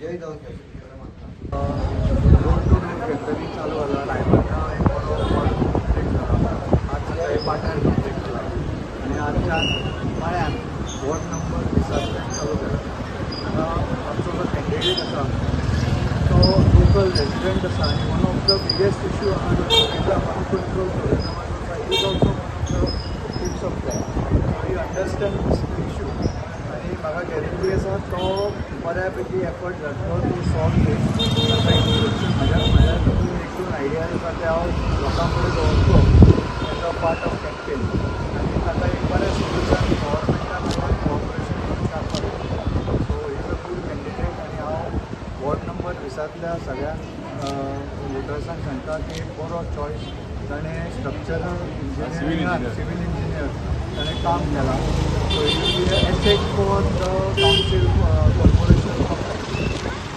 विजयी जावंक शकता अशें मानता. डोर टू डोर कॅम्पेनींग चालू जाला. रायबंदा एक बरो वॉर्ड कंप्लीट जाला. आज सकाळी पाट्यार कंप्लीट जाला आनी आजच्यान मळ्यान वॉर्ड नंबर 20 चालू केला. हांगा आमचो जो कॅन्डिडेट आसा तो लोकल रेजिडंट आसा आनी one of the biggest issue आहा जो टुरिजम आनी कंट्रोल टुरिजमाचो आसा, is also one of the victims of that, so he understands the issue. आनी म्हाका गॅरंटी आसा तो बऱ्या पैकी एफर्ट घातलो टू सॉल्व दीस. ताका एक सोल्युशन म्हज्या म्हज्या तकलेन एक दोन आयडियाज आसा, ते हांव लोकां फुडें दवरतलो as a part of campaign आनी ताका एक बरें सोल्युशन गव्हर्मेंटा कडल्यान कॉपरेशन करून हाडपाक. So is a good candidate आनी हांव वॉर्ड नंबर 20तल्या सगळ्यांक वोटर्सांक सांगता की एक बरो चॉयस. ताणें स्ट्रक्चरल इंजिनियरिंगान सिवील इंजिनियर ताणें काम केलां, so he will be asset for the council, corporation.